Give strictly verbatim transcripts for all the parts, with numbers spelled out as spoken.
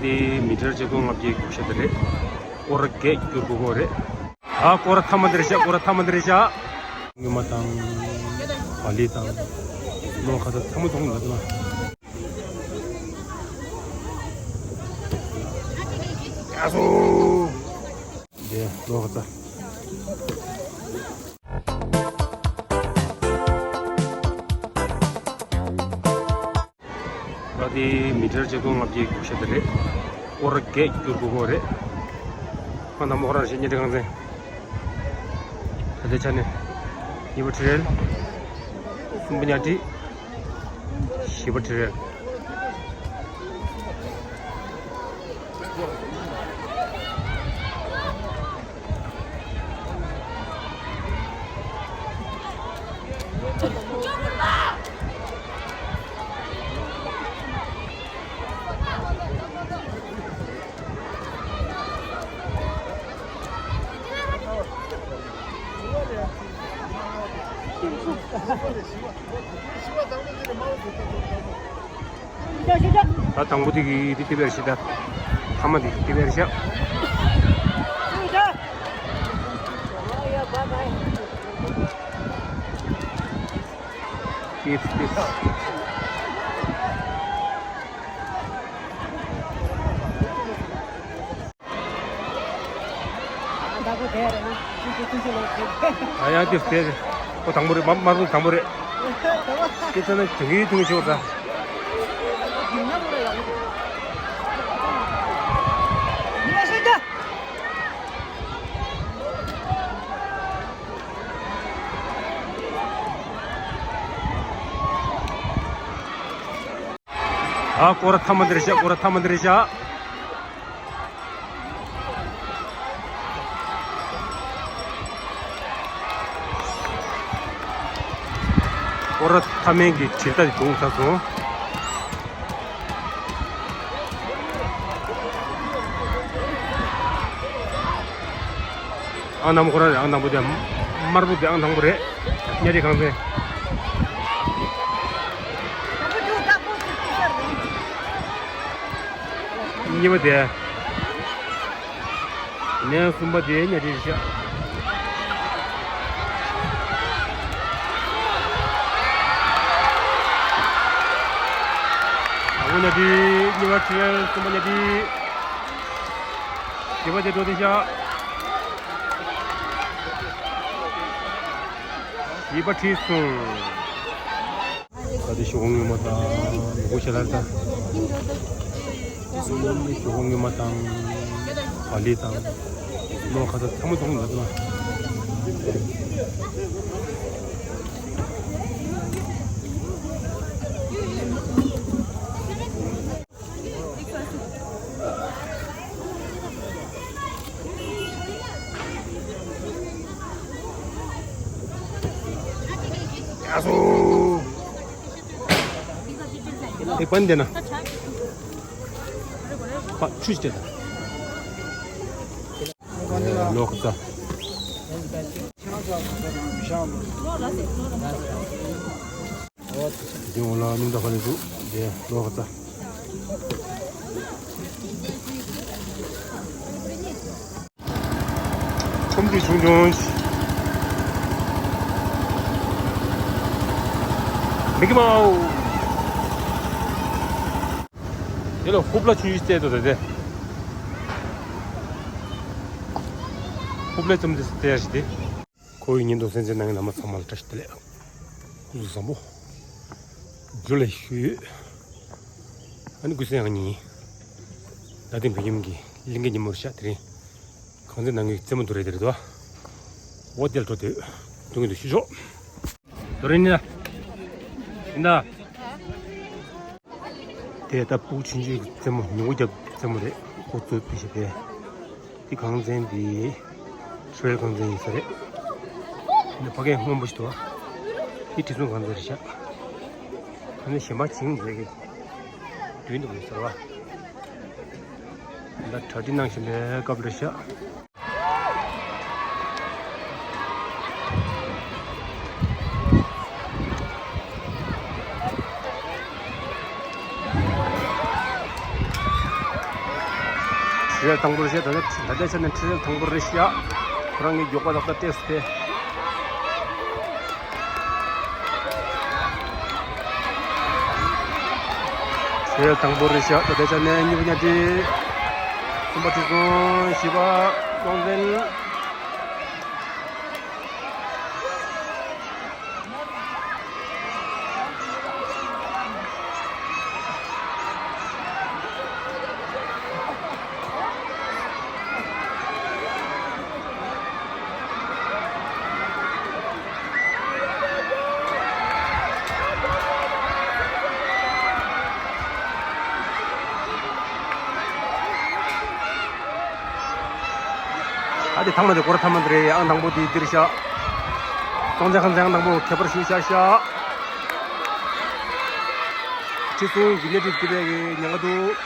དེ་མི་ཊར་བརྒྱ་དང་ལྔ་བརྒྱ་བརྒྱད་ཅུ་གོ་ཤ་དེ་རེད། སྐོར་ར་བརྒྱད་བསྐྱུར་དགོས་ཀྱི་རེད། ཨ་སྐོར་ར་མཐའ་མ་འདིར་བཞག་སྐོར་ར་མཐའ་མ་འདིར་བཞག་སྔོན་མ་དང་། བ་ལི་དང་། ལོ་ཁ་ཚ་ཚ་མོ་ཚ་མོ་འདུག་ན། ཡ་སོ། དེ་ལོ་ཁ་ཚ། ང་དེ་མི་ཊར་བརྒྱ་དང་ལྔ་བརྒྱ་བརྒྱད་ཅུ་གོ་ཤ་དེ་རེད། སྐོར་ར་བརྒྱད་བསྐྱུར་དགོས་ཀྱི་རེད། ང་དང་མོ་ཁོ་རང་བཞི་གཉིས་དེ་གང་ཚན། ད་ལྟའི་ཆ་ནས། གཉིས་པ་ཁྲི་རལ། གསུམ་པ་ཉ་ཁྲི། བཞི་པ་ཁྲི་རལ། ད་དང་པོ་དེ་གི་དེ་དེ་བེར་ཤི་ད། ཐ་མ་དེ་དེ་བེར་ཤ། ཏིས་ཏིས། ཨ་ཡང་དེ་དེ་ཁོ་དང་པོ་རེད། མ་དམར་པོ་དང་པོ་རེད། དེ་ཚོ་ནི་དུང་གི་དུང་ཆོག་ད། ཨ་སྐོར་ར་མཐའ་མ་འདིར་བཞག་སྐོར་ར་མཐའ་མ་འདིར་བཞག་སྐོར་ར་མཐའ་མའི་གི་དྲིལ་བརྡ་དེ་བརྡུངས་ཚར་སོང་། ཨང་དང་པོ་ཁོ་རང་རེད། ཨང་དང་པོ་དེ་དམར་པོ་དེ་ཨང་དང་པོ་རེད། ཉ་རིགས་གང་ཚན། གཉིས་པ་དེ། ནས་གསུམ་པ་དེ་ཉ་རིགས་རེད་ཤག་དང་པོ་ཉ་རིགས། གཉིས་པ་ཁྲི་རལ། གསུམ་པ་ཉ་རིགས། བཞི་པ་དེ་འགྲོ་དེ་ཤག་བཞི་པ་ཁྲིད་སོང་། ད་དེ་ཞོགས་སྔོན་མ་དང་ལུ་གུ་ཤ་ལར་དང་། ཞོགས་སྔོན་མ་དང་། བ་ལི་དང་། ལོ་ཁ་ཚ་ཚ་མོ་ཚ་མོ་འདུག་ན། ཡ་སོ། དེ་པན་དེ་ན། པ་ཆུ་ཅེ་ད། ལོག་ཙ། དེ་འོང་ལ་སྣུམ་ད་ཕ་ལེ་འདུག་དེ་ལོག་ཙ། ཁྲོམ་གྱི་ཆུང་ཆུང་། མིག་མའོ། དེ་ལ་ཧུབ་ལ་ཆུང་ཆུང་བཙལ་འདུག་ད་དེ། ཧུབ་ལ་ཙམ་དེ་བཙལ་ཞིག་དེ། ཁོ་བོའི་ཉིན་ཐོ་གསན་གཟིགས་གནང་མཁན་རྣམ་པ་ཚང་མ་ལ་བཀྲ་ཤིས་བདེ་ལེགས། སྐུ་གཟུགས་བཟང་པོ། ཇུ་ལེ་ཞུ་ཡོད། ཨ་ནི་ཀུན་གསལ་ཡང་ཉིན། ད་ཐེངས་བོད་ཁྱིམ་གྱི་གླིང་གའི་ཉིན་མོར་ཤག་དེ་རིང་། གངས་འཛིན་ནང་གི་རྩེད་མོ་འདུ་རེད་དེ་རེད་དོ། འོ་དེ་ལ་འགྲོ་དུས་འདུག་གི་འདུག་ཤུ་ཤོག་དོ་རིན་ནི་ན། ཡིན་ན། དེ་ལྟ་ཕྲུ་གུ་ཆུང་ཆུང་གི་རྩེད་མོ་ཉིན་གུང་རྒྱབ་རྩེད་མོ་རེད། ཁོ་ཚོའི་དེ་བཞིན་པས། དེ་གངས་ཅན་དེ་ཧྲུའེ་གངས་ཅན་ཡིན་ས་རེད། འདི་ཕ་གིའི་སྔོན་པོ་ཞིག་འདུག་དེ་དྲི་བསུང་གངས་ཅན་རེད་ཤག་ཨ་ནི་གཞན་པ་བྱིངས་མཛད་ཀྱི་མདུན་དུ་ཡོད་ས་རེད་བ། འདི་གྲ་སྒྲིག་གནང་བཞིན་པའི་སྐབས་རེད་ཤག་ཁྲི་རལ་དང་པོ་རེད་ཤག་ད་ལྟ་ད་ལྟའི་ཆ་ནས་ཁྲི་རལ་དང་པོ་རེད་ཤག་ཁོ་རང་གི་མགྱོགས་པ་ལག་བསྟར་ཏོག་ཙམ་དེ། ཁྲི་རལ་དང་པོ་རེད་ཤག་ད་ལྟའི་ཆ་ནས་གཉིས་པ་གཉའ་ཁྲི། གསུམ་པ་ཁྲི་སྲོང་། བཞི་པ་སྲོང་བཙན། ཨ་དེ་ཐ་མ་དེ་སྐོར་ཐ་མ་དེ་རེད། ཨང་དང་པོ་དེ་འདིར་བཞག་སྲོང་བཙན་ཁང་བཙན་ཨང་དང་པོ་ཁྱད་པར་ཞུ་བཞག་བཞག་ཁྲི་སྲོང་གི་གཉའ་ཁྲི་དེ་བས་ཉེན་ཁ་འདུག་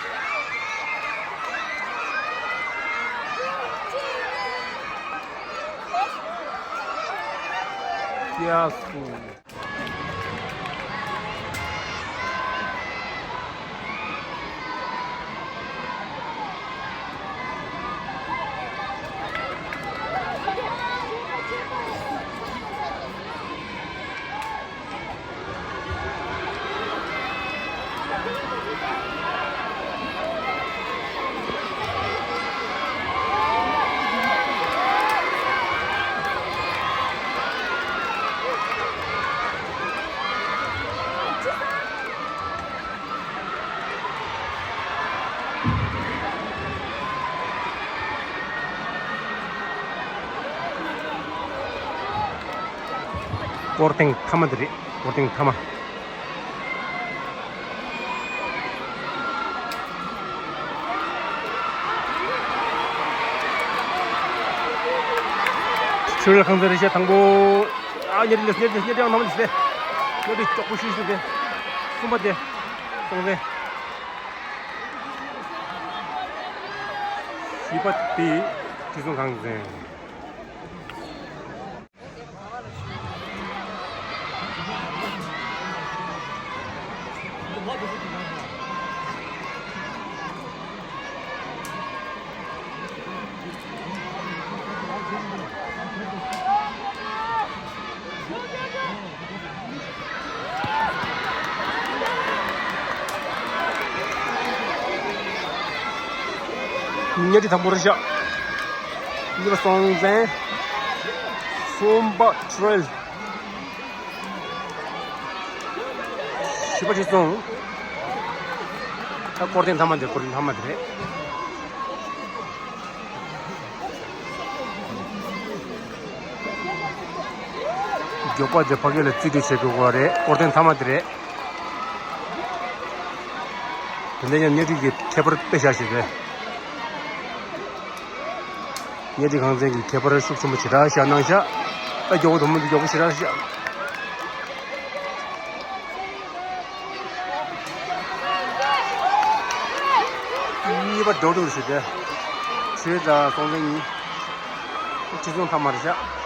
ཡ་སུ། སྐོར་ཐེངས་མཐའ་མ་དེ་རེད། སྐོར་ཐེངས་མཐའ་མ། ཆུ་རེ་ཁང་ཚན་རེ་བཤད་དང་པོ། ཨ་ཉེ་དྲི་ལས་ཉེ་དྲི་ཉེ་དྲི་ཨང་ཐམ་ལས་སེ། ཉེ་དྲི་ལྕོག་པོ་ཤུ་ཤུ་སྟེ། གསུམ་པ་དེ། སྲོང་བཙན། བཞི་པ་དེ། ཁྲི་སྲོང་ཁང་བཙན། གཉའ་ཁྲི་དང་པོ་རེད་ཤག་གཉིས་པ་སྲོང་བཙན། གསུམ་པ་ཁྲི་རལ། བཞི་པ་ཁྲི་སྲོང་། ད་སྐོར་ཐེངས་མཐའ་མ་དེ་སྐོར་ཐེངས་མཐའ་མ་དེ་རེད། མགྱོགས་པ་དེ་ཕ་གི་ལ་རྩིས་སྤྲོད་བྱེད་དགོས་པ་རེད། སྐོར་ཐེངས་མཐའ་མ་དེ་རེད། དེ་འདྲ་ཡང་གཉའ་ཁྲི་གི་ཁྱད་པར་དཔེ་བཞག་བྱས་པས། གཉའ་ཁྲི་ཁང་བཙན་གྱི་ཁྱད་པར་ཤུགས་ཆེན་པོ་ཞེ་དྲག་བཞག་གནང་ཤག་ད་མགྱོགས་པོ་དུ་མ་འདི་མགྱོགས་པོ་ཞེ་དྲག་བཞག་གཉིས་པ་འགྲོ་འགྲོ་ཞིག་སྟེ། ཆོས་དང་སྲོང་བཙན་གཉིས། ཁྲི་སྲོང་ཐ་མར་བཞག་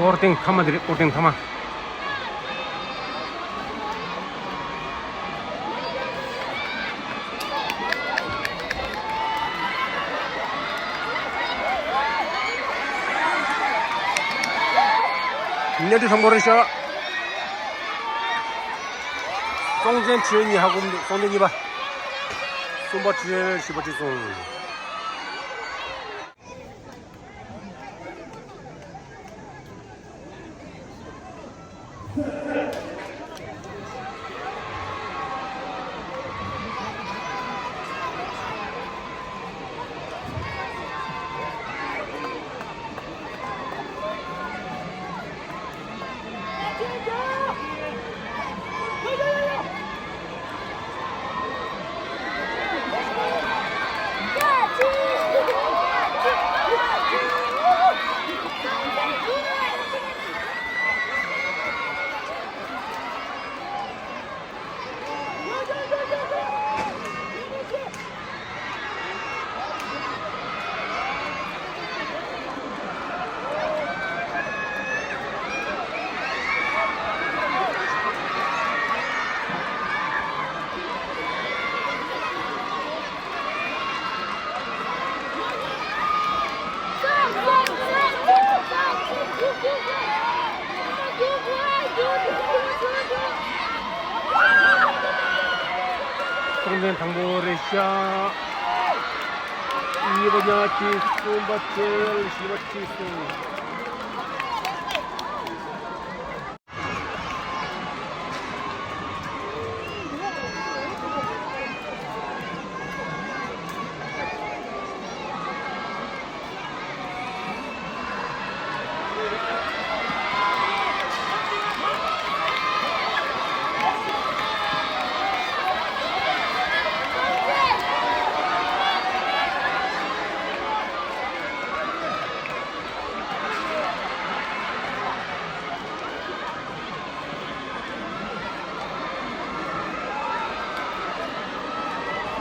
སྐོར་ཐེངས་མཐའ་མ་དེ་རེད། སྐོར་ཐེངས་མཐའ་མ། གཉའ་ཁྲི་དང་པོ་རེད་ཤག་སྲོང་བཙན་ཁྲི་རལ་གཉིས་ཧ་གོ་མི་འདུག་སྲོང་བཙན་གཉིས་པ། གསུམ་པ་ཁྲི་རལ། བཞི་པ་ཁྲི་སྲོང་། དང་པོ་རེད་ཤག་གཉིས་པ་ཉག་གཅིག་གསུམ་པ་བཙལ། བཞི་པ་གཅིག་གསུམ།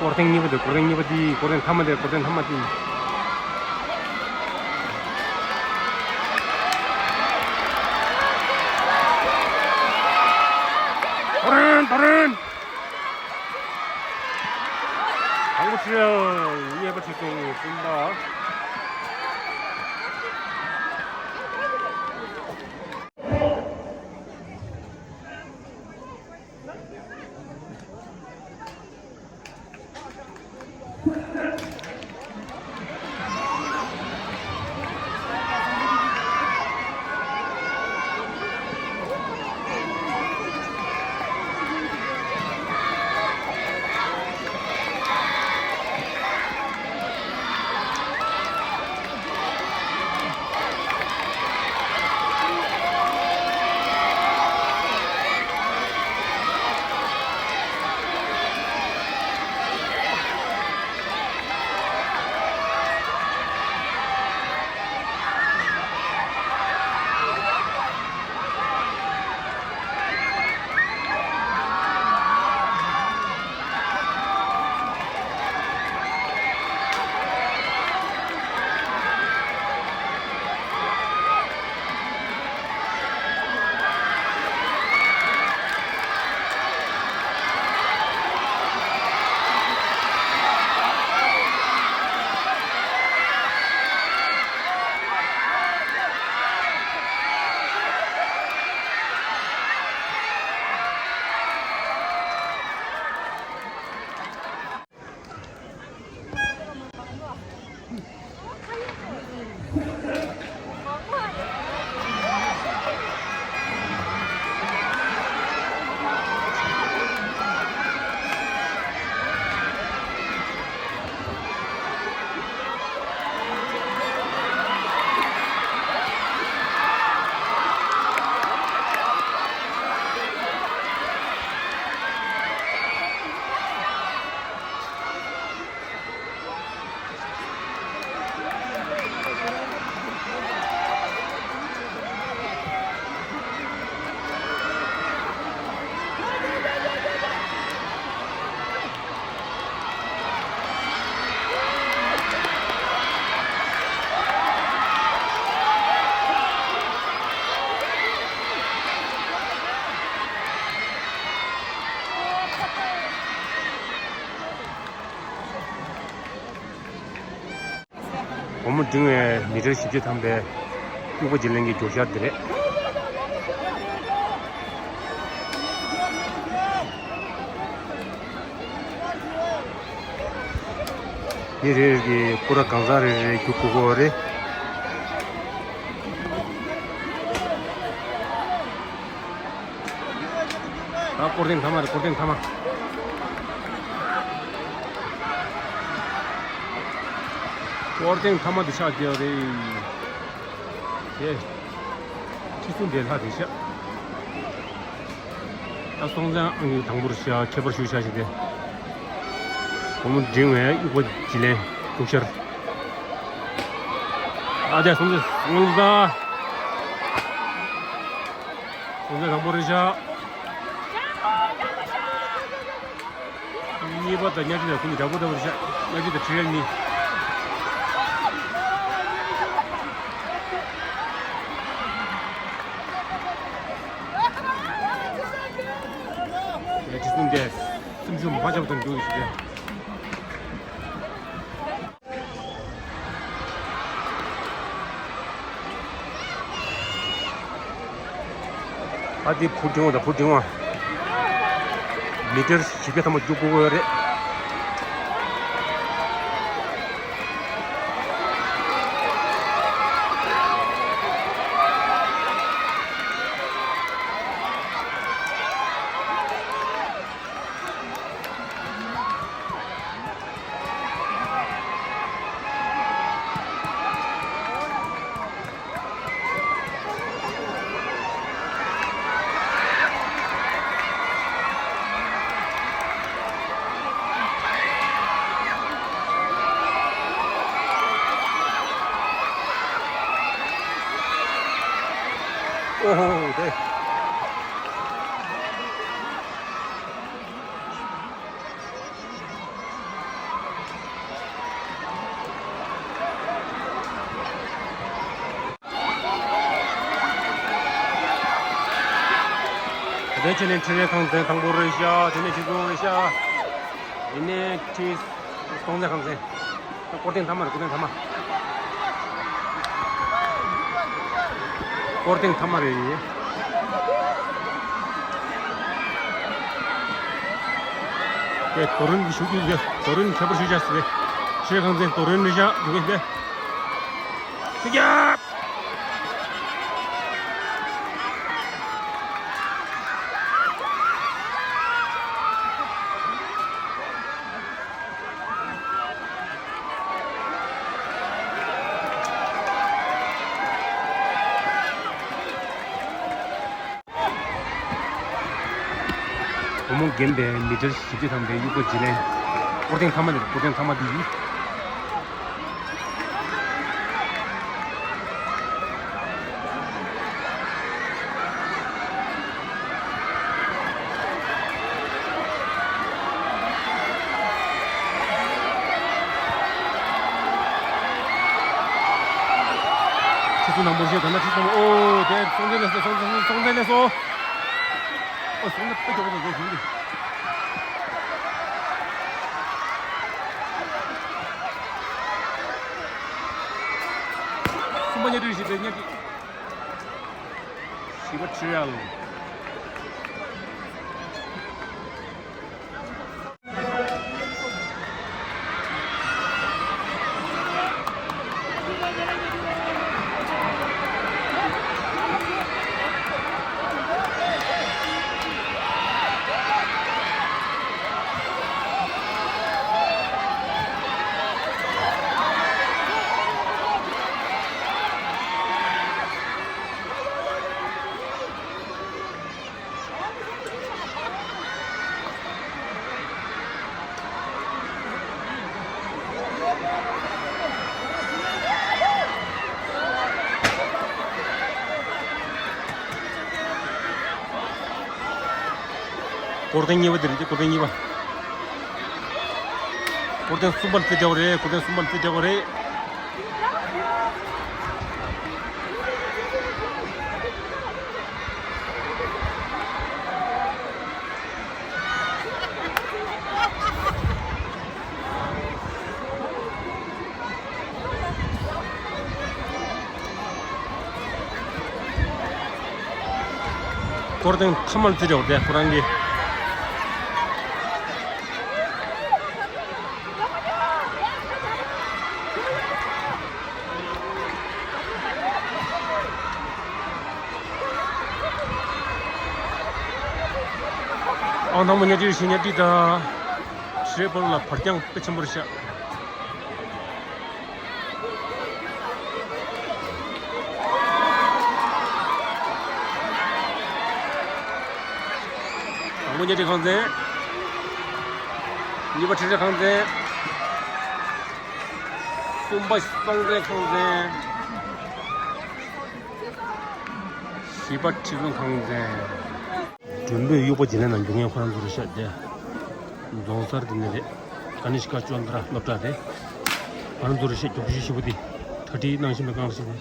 སྐོར་ཐེངས་གཉིས་པ་དེ། སྐོར་ཐེངས་གཉིས་པ་དེ། སྐོར་ཐེངས་མཐའ་མ་དེ། སྐོར་ཐེངས་མཐའ་མ་དེ། ཐོ་རེན། ཐོ་རེན། དང་པོ་ཁྲིད། གཉིས་པ་ཁྲིད་སོང་། གསུམ་པ། སྒོར་མོ་འབྲིང་བའི་མི་ཊར་བཞི་བཅུ་ཐམ་པའི་དབྱུག་པ་རྗེས་ལེན་གྱི་རྒྱུག་ཤར་འདི་རེད། མི་རེ་རེ་གིས་སྐོར་ར་གང་ཟག་རེ་རེ་རྒྱུག་དགོས་ཀྱི་རེད། ད་སྐོར་ཐེངས་མཐའ་མ་རེད། སྐོར་ཐེངས་མཐའ་མ། སྐོར་ཐེངས་མཐའ་མ་དེ་ཆགས་བསྡད་པ་རེད། དེ། ཁྲི་སྲོང་ལྡེ་ལྷ་རེད་ཤག་ད་སྲོང་བཙན་ཨང་གི་དང་པོར་ཤག་ཁྱད་པར་ཞུ་ཤག་ཞིག་དེ། སྒོར་མོ་འབྲིང་བའི་དབྱུག་པ་རྗེས་ལེན་རྒྱུག་ཤར། ཨ་དེ་སྲོང་བཙན། སྲོང་བཙན། སྲོང་བཙན་དང་པོ་རེད་ཤག་གཉིས་པ་དང་ཉག་གཅིག་དང་ཁོ་གཉིས་འདྲ་པོ་འདྲ་པོ་རེད་ཤག་ཉག་གཅིག་དང་ཁྲི་རལ་གཉིས། ཉག་གཅིག་གསུམ་དེ་སུམ་ཅུ་མ་ཆག་པ་དང་འགྲོ་གི་ཞིག་རེད། ཨ་དེ་བུ་འབྲིང་བ་དང་བུ་འབྲིང་བ། མི་ཊར་བཞི་བརྒྱ་ཐམ་པ་རྒྱུག་དགོས་ཀྱི་ཡོད་རེད། ཨོ་ཧོ་དེ། དེ་ནས་ཕྱི་ནས་ཁྲི་རལ་ཁང་ཚན་དང་པོ་རེད་ཤག་དེ་ནས་ཆུ་ཚོད་རེད་ཤག་དེ་ནས་ཁྲི་སྲོང་བཙན་ཁང་ཚན། སྐོར་ཐེངས་ཐ་མ་རེད། སྐོར་ཐེངས་ཐ་མ། སྐོར་ཐེངས་ཐ་མ་རེད། དེ་དོ་རུན་གྱི་ཞུ་རྒྱུ་རེད། དོ་རུན་ཁྱད་པར་ཞུ་བྱ་ཟེར། ཁྲི་རལ་ཁང་ཚན་དོ་རུན་རེད་ཤག་འདུག་གི་འདི། ཤི་རྒྱབ། བུ་མོ་རྒན་པའི་མི་ཊར་བཞི་བཅུ་ཐམ་པའི་དབྱུག་པ་བརྗེ་ལེན། སྐོར་ཐེངས་ཐ་མ་ནས་སྐོར་ཐེངས་ཐ་མ་འདི་ཡིན། ཆུ་ཚོད་ནང་པོ་ཞེས་ད་ན་ཁྲི་སྲོང་། ཨོ་དེ་སྲོང་བཙན་ལས་སོ། སྲོང་བཙན་སྲོང་བཙན་ལས་སོ། ཨོ་སྲོང་བཙན་དཔེ་མགྱོགས་པོ་འདུག་ཟེར་ཞུ་གི། གསུམ་པ་གཉའ་ཁྲི་བཞི་པའི་གཉའ་ཁྲི། བཞི་པ་ཁྲི་རལ། སྐོར་ཐེངས་གཉིས་པ་དེ་རེད། སྐོར་ཐེངས་གཉིས་པ། སྐོར་ཐེངས་གསུམ་པར་རྩིས་སྤྲད་པ་རེད། སྐོར་ཐེངས་གསུམ་པར་རྩིས་སྤྲད་པ་རེད། སྐོར་ཐེངས་ཐ་མར་རྩིས་སྤྲད་པ་རེད་ཁོ་རང་གིས། ཨང་དང་པོ་གཉའ་ཁྲི་བཞི་གཉའ་ཁྲི་དང་། ཁྲི་རལ་བར་ལ་བར་རྐྱང་དཔེ་ཆེན་པོ་རེད་ཤག་དང་པོ་གཉའ་ཁྲི་ཁང་ཚན། གཉིས་པ་ཁྲི་རལ་ཁང་ཚན། གསུམ་པ་སྲོང་བཙན་ཁང་ཚན། བཞི་པ་ཁྲི་སྲོང་ཁང་ཚན། མགྲོན་པོས་དབྱུག་པ་བརྗེ་ལེན་ནང་རྒྱུག་མཁན་ཁོ་རང་ཚོ་རེད་ཤག་དེ། རྫོང་སར་དེ་ནས་རེད། ཀ་ནི་ཤི་ཀ་ཅོན་དྲ་སློབ་གྲྭ་རེད། ཁོ་རང་ཚོ་རེད་ཤག་མགྱོགས་པོ་ཞེ་པོ་དེ། གྲ་སྒྲིག་གནང་བཞིན་པའི་སྒང་ལ་ཞིག་རེད།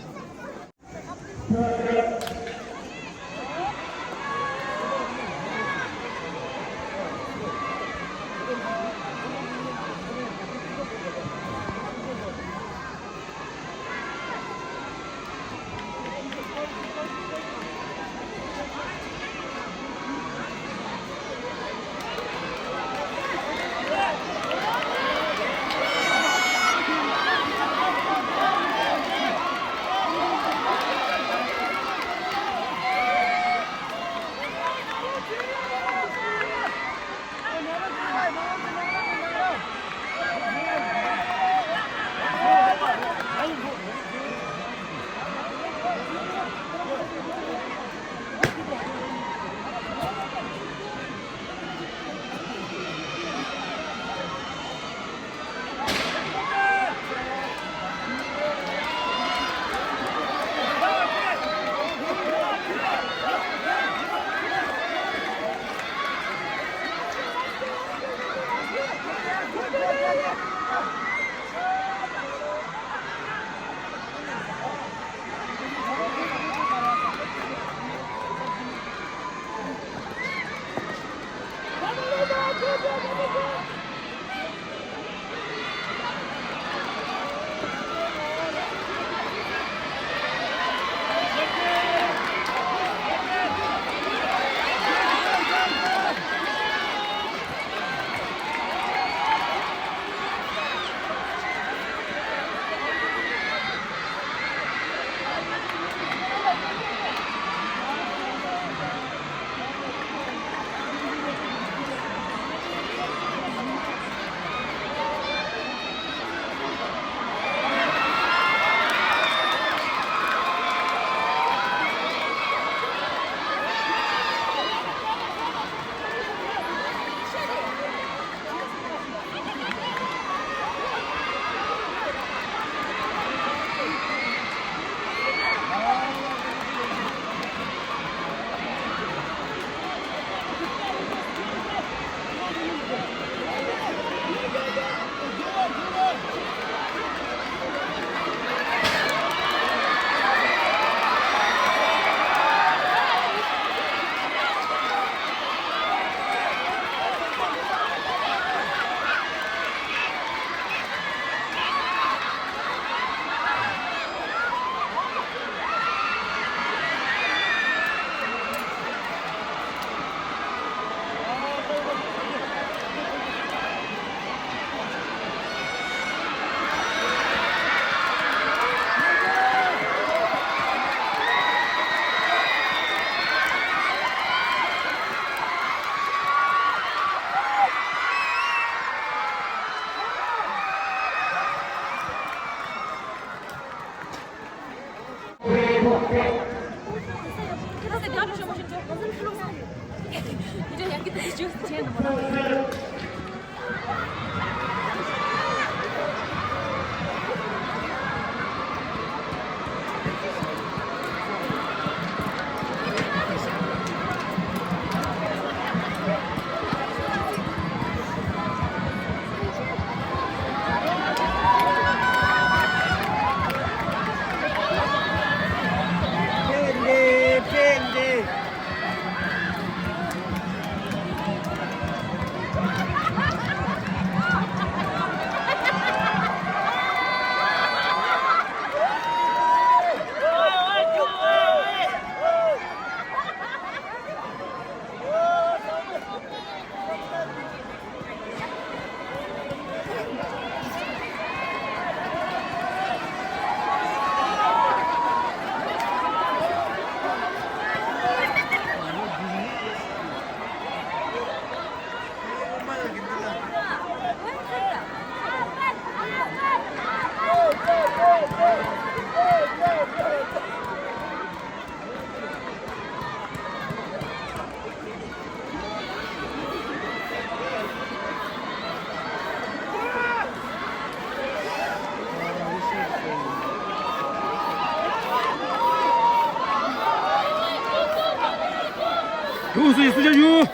ཡུ་སུ་ཡི་སུ་ཅན་ཡུ།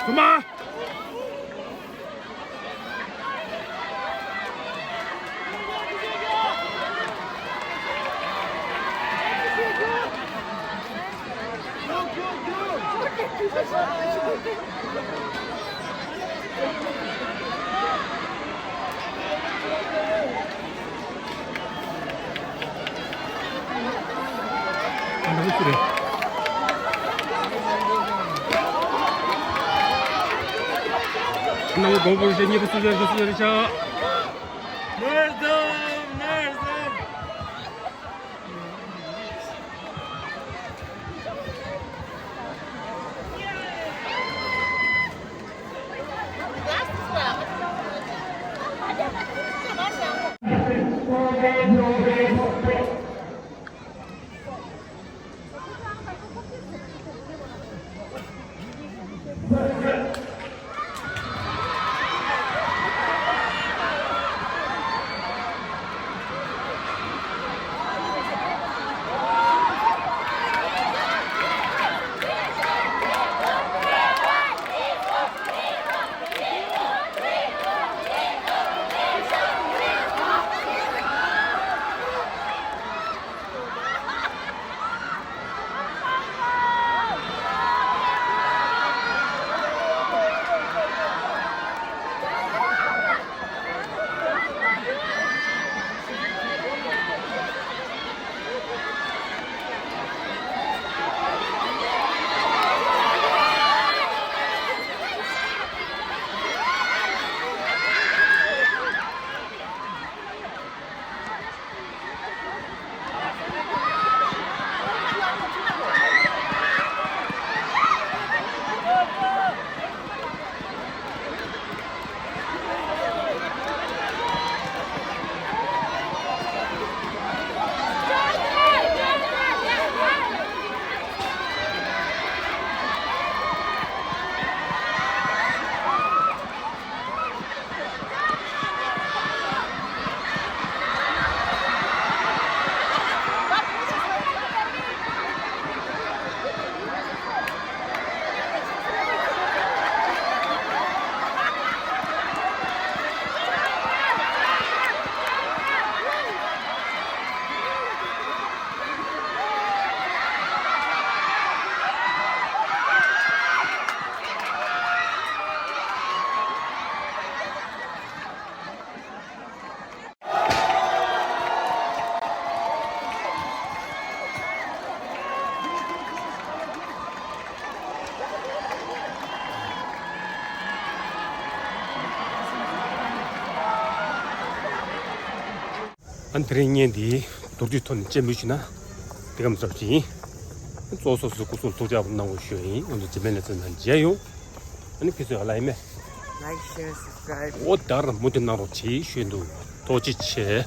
སུ་མ། ནང་དགོངས་པར་བཞེས་ཉེ་པོ་སུ་ཡར་སུ་ཡར་ཆ། ནར་དམ་ནར་དམ། ཨ་ནི་དེ་རིང་བརྙན་འདི་མདོར་བསྡུས་ཐོག་ནས་སྤྱན་འབུལ་ཞུས་ན་དེ་ག་མི་ཚར་ཅིག་ཡིན། གཙོ་བོ་སོ་སོའི་སྐུ་གཟུགས་ཐུགས་ཅག་གནང་དགོས་ཞུ་ཡིན། ང་ཚོ་རྗེས་མའི་ལེ་ཚན་ནང་མཇལ་ཡོང་། ཨ་ནི་ཁྱེད་ཚོས་ཨ་ལ་ཡིན་མེད། Like, share, subscribe. འོ་ད་ར་མུ་མཐུད་གནང་རོགས་གྱིས་ཞུ་འདུག་ཐུགས་རྗེ་ཆེ།